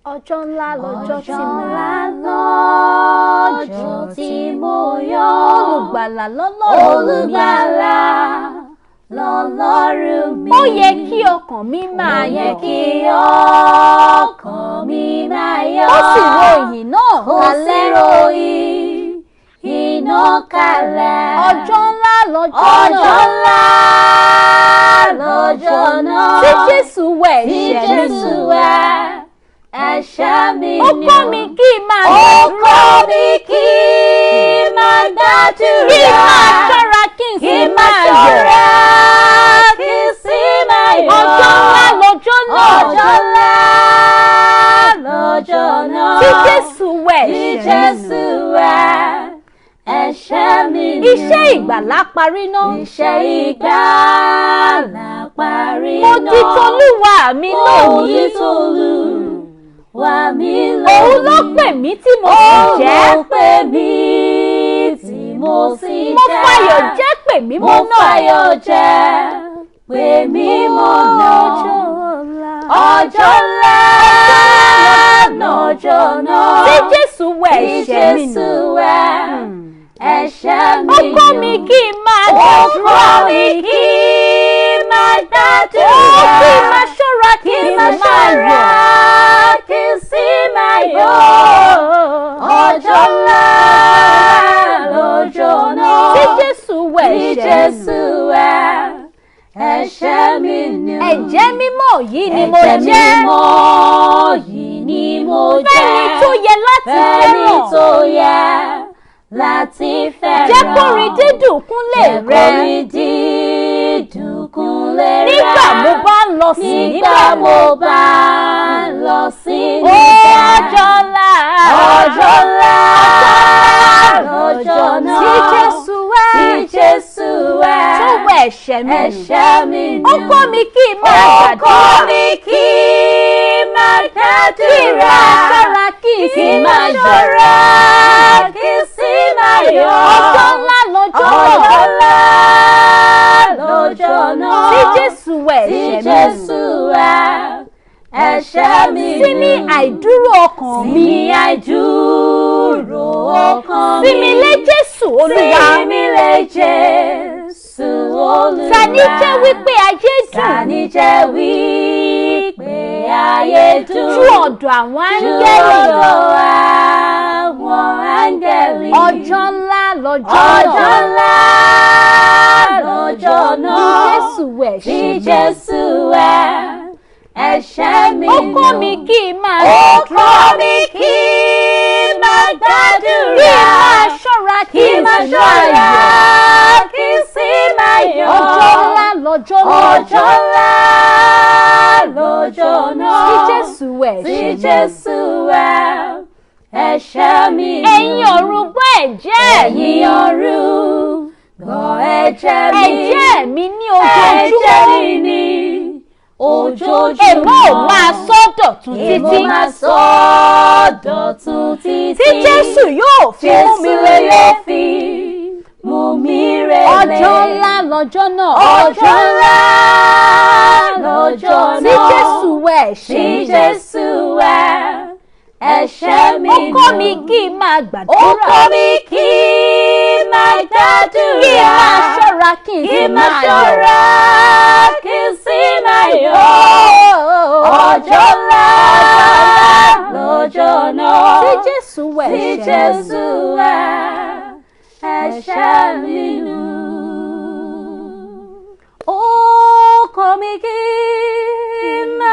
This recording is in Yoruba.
Ọjọ́ ńlá lọ́jọ́ tí Ọjọ́ mo ńlá lọ́jọ́ tí mo yọ̀. Olùgbàlà lọ́lọ́run mi. Olùgbàlà lọ́lọ́run mi. Ó yẹ kí ọkàn mi máa Ó yẹ yọ̀. kí ọkàn mi máa yọ̀. Ó sì ro ìyìn náà Ó sì kalẹ̀. ro ìyìn náà kalẹ̀. Ọjọ́ ńlá lọ́jọ́ Ọjọ́ náà. ńlá lọ́jọ́ náà. Tí Jésù wẹ̀ Tí ẹ̀ṣẹ̀ mi Jésù nù. wẹ̀ ẹ̀ṣẹ̀ mi Ó nù. kọ́ mi kí n máa Ó gbàdúrà. kọ́ mi kí n máa gbàdúrà. Kí n máa ṣọ́ra kí n Kí sì n máa máa yọ̀. ṣọ́ra kí n sì máa yọ̀. Ọjọ́ ńlá lọ́jọ́ náà. Ọjọ́ ńlá lọ́jọ́ náà. Tí Jésù wẹ̀ Tí ẹ̀ṣẹ̀ mi nù. Jésù wẹ̀ ẹ̀ṣẹ̀ mi nù. Iṣẹ́ ìgbàlá parí náà. Iṣẹ́ ìgbàlà parí Mo náà. di tolúwa mi Mo di lónìí. tolúwa mi lónìí. Òun ló pè mí tí mo sì Òun jẹ́. ló pè mí tí mo sì jẹ́. Mo fayọ̀ jẹ́ pè mí Mo mọ́ náà. fayọ̀ jẹ́ pè mí mọ́ náà. Ọjọ́ ńlá lọ́jọ́ náà. Tí Jésù wẹ̀ Tí ẹ̀ṣẹ̀ mi nù. Jésù wẹ̀ ẹ̀ṣẹ̀ mi Ó nù. kọ́ mi kí n máa Ó gbàdúrà. kọ́ mi kí n máa gbàdúrà. Ó kí n máa ṣọ́ra kí Kí n n sì máa máa ṣọ́ra yọ̀. kí n sì máa yọ̀. Ọjọ́ ńlá lọ́jọ́ náà. Tí Jésù wẹ̀ Tí ẹ̀ṣẹ̀ mi nù. Jésù wẹ̀ ẹ̀ṣẹ̀ mi nù. Ẹ̀jẹ̀ mímọ́ yìí ni mo Ẹ̀jẹ̀ jẹ́. mímọ́ yìí ni mo jẹ́. Fẹ́ni tó yẹ láti Fẹ́ni fẹ́ràn. tó yẹ láti fẹ́ràn. Jẹ́ kórin dídùn kúnlé Jẹ́ rẹ. kórin dídùn kúnlé rẹ. Nígbà mo bá ń lọ sí Nígbà níbẹ̀. mo bá ń lọ sí níbẹ̀. Ọjọ́ ńlá. Ọjọ́ ńlá lọ́jọ́ náà. Tí Jésù wẹ̀. Tí Jésù wẹ̀. Tó wẹ̀ ẹ̀ṣẹ̀ mi nù. Ẹ̀ṣẹ̀ mi nù. Ó kọ́ mi kí n máa Ó gbàdúrà. kọ́ mi kí n máa Kí n gbàdúrà. máa ṣọ́ra kí n Kí sì n máa máa yọ̀. ṣọ́ra kí n sì máa yọ̀. Ọjọ́ ńlá lọ́jọ́ Ọjọ́ náà. ńlá lọ́jọ́ náà. Tí Jésù wẹ̀ Tí ẹ̀ṣẹ̀ mi nù. Jésù wẹ̀ ẹ̀ṣẹ̀ mi nù. Sinmi àìdúró ọkàn mi. Sinmi àìdúró ọkàn mi. Sinmi lé Jésù Olúwa. Sinmi lé Jésù Olúwa. Tani jẹ́ wípé ayé dùn. Tani jẹ́ wípé ayé dùn. Ju ọ̀dọ̀ àwọn Ju áńgẹ́lì lọ. ọ̀dọ̀ àwọn áńgẹ́lì. Ọjọ́ ńlá lọ́jọ́ Ọjọ́ náà. ńlá lọ́jọ́ Tí náà. Jésù wẹ̀ Tí ẹ̀ṣẹ̀ mi nù. Jésù wẹ̀ ẹ̀ṣẹ̀ mi Ó nù. kọ́ mi kí n máa Ó gbàdúrà. kọ́ mi kí n máa gbàdúrà. Kí n máa ṣọ́ra Kí kí n n máa sì máa ṣọ́ra yọ̀. kí n sì máa yọ̀. Ọjọ́ ńlá lọ́jọ́ náà. Ọjọ́ ńlá lọ́jọ́ náà. Tí Jésù wẹ̀ Tí ẹ̀ṣẹ̀ mi nù. Jésù wẹ̀ ẹ̀ṣẹ̀ mi nù. Ẹ̀yin ọ̀run gbọ́ ẹ̀jẹ̀ mi. Ẹ̀yin ọ̀run gbọ́ ẹ̀jẹ̀ mi. Ẹ̀jẹ̀ mi ní Ẹ̀jẹ̀ ojoojúmọ́. mi ní ojoojúmọ́. Èmo ò máa sọ́ dọ̀tun Èmo títí. máa sọ dọ̀tun títí. Tí Jésù yóò fi mú mi Jésù relé. yóò fi mú mi relé. Ọjọ́ ńlá lọ́jọ́ náà. Ọjọ́ ńlá lọ́jọ́ Tí náà. Jésù wẹ̀ Tí ẹ̀ṣẹ̀ mi nù. Jésù wẹ̀ ẹ̀ṣẹ̀ mi Ó nù. kọ́ mi kí n máa Ó gbàdúrà. kọ́ mi kí n máa gbàdúrà. Kí n máa ṣọ́ra kí n Kí sì n máa máa yọ̀. ṣọ́ra kí n sì máa yọ̀. Ọjọ́ ńlá lọ́jọ́ náà. Tí Jésù wẹ̀ Tí ẹ̀ṣẹ̀ mi nù. Jésù wẹ̀ ẹ̀ṣẹ̀ mi nù. Ó kọ́ mi kí n máa